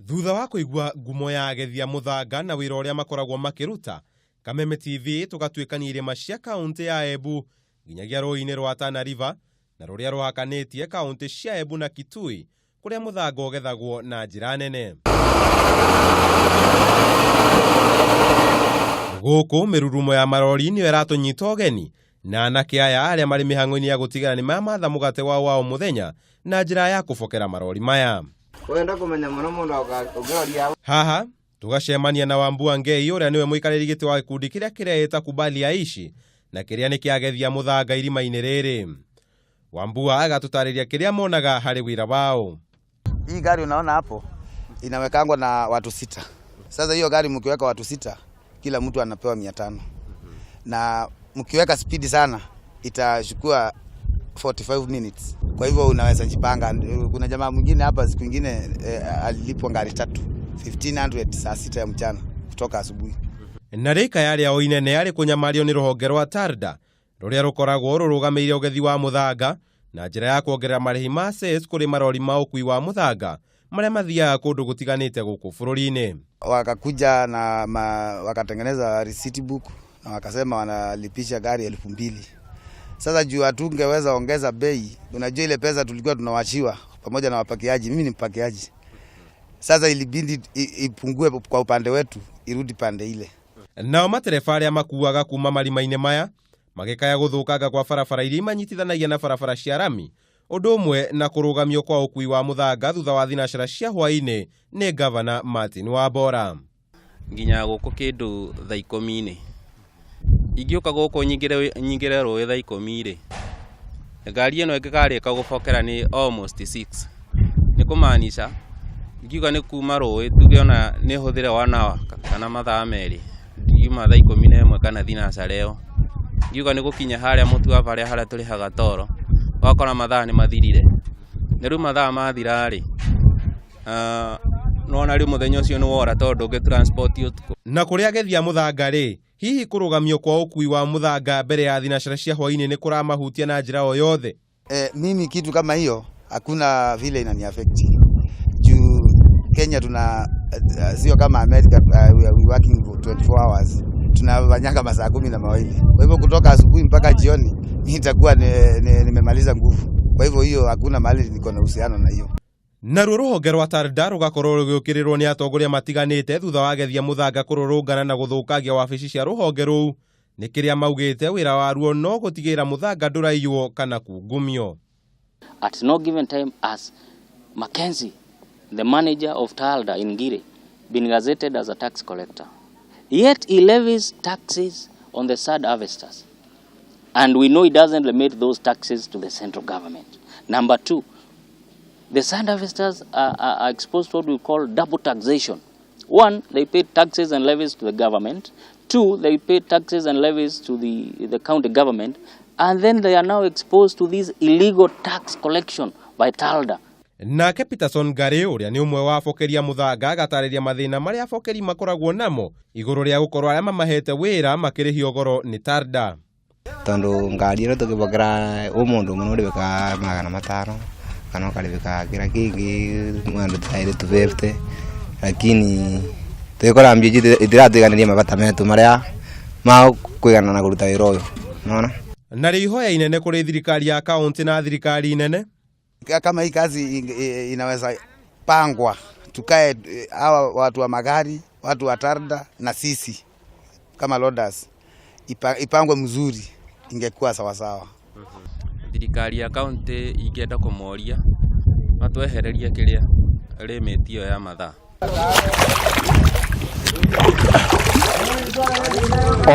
Thutha wa kũigua ngumo ya agethi a mũthanga na wĩra ũrĩa makoragwo makĩruta, Kameme TV tũgatuĩkania irĩma cia kaũntĩ ya Embu nginyagia rũĩ-inĩ rwa Tana River na rũrĩa rũhakanĩtie kaũntĩ cia Embu na Kitui kũrĩa mũthanga ũgethagwo na njĩra nene. Gũkũ mĩrurumo ya marori nĩyo ĩratũnyita ũgeni na anake aya arĩa marĩ mĩhang'o-inĩ ya gũtigĩra nĩ mamatha mũgate wao wa o mũthenya na njĩra ya kũbokera marori maya. Wenda kũmenya mũno mũndũ ũngĩroria. Haha tũgacemania na Wambua Ngei ũrĩa nĩwe mũikarĩri gĩtĩ wa gĩkundi kĩrĩa kĩreĩta Kubali Aishi na kĩrĩa nĩ kĩagethia mũthanga irima-inĩ rĩrĩ. Wambua agatũtarĩria kĩrĩa monaga harĩ wĩra wao. Hii gari unaona hapo inawekangwa na watu sita. Sasa hiyo gari mkiweka watu sita, kila mtu anapewa 500 na mkiweka spidi sana itachukua 45 minutes. Kwa hivyo unaweza jipanga. Kuna jamaa mwingine hapa siku ingine alilipwa gari tatu 1500 saa 6 ya mchana kutoka asubuhi. Na rĩka yarĩa o inene arĩ kũnyamario nĩ rũhonge rwa Tarda rũrĩa rũkoragwo rũrũgamĩrĩire ũgethi wa mũthanga na njĩra ya kuongerera marĩhi ma cess kũrĩ marori ma ũkui wa mũthanga marĩa mathiaga kũndũ gũtiganĩte gũkũ bũrũri-inĩ. Wakakuja na wakatengeneza receipt book na wakasema wanalipisha gari 2000. Sasa juu hatungeweza ongeza bei, unajua ile pesa tulikuwa tunawachiwa pamoja na wapakiaji, mimi ni mpakiaji. Sasa ilibidi ipungue kwa upande wetu, irudi pande ile. Nao matereba arĩa makuaga kuma marima-inĩ maya magĩkaya gũthũkanga kwa barabara iria imanyitithanagia na barabara cia rami ũndũ ũmwe na kũrũgamio kwa ũkui wa mũthanga thutha wa thinacara cia hwaĩ-inĩ nĩ Gavana Martin Wambora. Nginya gũkũ kĩndũ thaa ikũmi-inĩ. Ingĩũka gũkũ nyingĩre rũĩ thaa ikũmi-rĩ, ngari ĩno ĩngĩkarĩka gũbokera nĩ almost 6. Nĩ kũmaanisha ngiuga nĩ kuma rũĩ tuge ona nĩ hũthĩre 1 hour kana mathaa merĩ, ngiuma thaa 11 kana thinacara ĩyo. Ngiuga nĩ gũkinya harĩa mũtuaba harĩa tũrĩhaga toro, ũgakora mathaa nĩ mathirire. Na rĩu mathaa mathira-rĩ, nĩwona rĩu mũthenya ũcio nĩ wora tondũ ndũngĩ transport ũtukũ. Na kũrĩ agethi a mũthanga rĩ, hihi kũrũgamio kwa ũkui wa mũthanga mbere ya thinacara cia hwaĩ-inĩ nĩ kũramahutia na njĩra o yothe? Mimi kitu kama hiyo hakuna vile inani affect. Juu Kenya tuna sio kama America, we are working for 24 hours. Tunafanyanga masaa 12. Kwa hivyo kutoka asubuhi mpaka jioni nitakuwa nimemaliza nguvu. Kwa hivyo hiyo hakuna mahali niko na uhusiano na hiyo. Naruo rũhonge rwa Tarda rũgakorwo rũgĩũkĩrĩrwo nĩ atongoria matiganĩte thutha wa agethi a mũthanga kũrũrũngana na gũthũkangia wabici cia rũhonge rũu nĩ kĩrĩa maugĩte wĩra waruo no gũtigĩrĩra mũthanga ndũraiywo kana kungumio. At no given time has Mackenzie, the manager of Talda in Ngire, been gazetted as a tax collector. Yet he levies taxes on the sand harvesters. And we know he doesn't remit those taxes to the central government. Number two, the sand harvesters are exposed to what we call double taxation. One, they pay taxes and levies to the government. Two, they pay taxes and levies to the county government. And then they are now exposed to this illegal tax collection by Talda. Nake Peterson Ngari ũrĩa nĩ ũmwe wa abokeria mũthanga agatarĩria mathĩna marĩa abokeri makoragwo namo igũrũ rĩa gũkorwo arĩa mamahete wĩra makĩrĩhio goro nĩ Tarda. Tondu ngari ĩno tũkĩbokera ũmũndũ ũmwe nĩũrĩbĩkaga 500 kana ũkarĩbĩka kĩrĩa kĩngĩ mũndũ taĩrĩ 250, lakini twĩkora mbia ici itiratũiganĩria mabata metu marĩa ma kũigana na kũruta wĩra ũyũ, unaona? Narĩo ihoya inene kũrĩ thirikari ya kaũntĩ na thirikari nene. Kama hii kazi inaweza pangwa, tukae hawa watu wa magari, watu wa Tarda na sisi kama loaders, ipangwe mzuri, ingekuwa sawa sawa. Thirikari ya kaunti ingĩenda kũmoria matwehererie kĩrĩa limit ĩyo ya mathaa.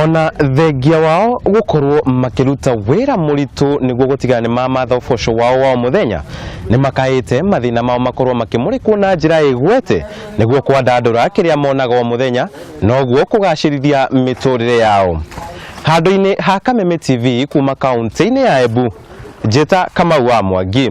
Ona thengia wao gũkorwo makĩruta wĩra mũritũ nĩguo gũtigana nĩ mamatha ũboco wao wa o mũthenya, nĩ makaĩte mathĩna mao makorwo makĩmũrĩkwo na njĩra ĩgwete nĩguo kwandandũra kĩrĩa monaga o mũthenya noguo kũgacĩrithia mĩtũrĩre yao. Handũ-inĩ ha Kameme TV kuma kaunti-inĩ ya Embu, njĩta Kamau wa Mwangi.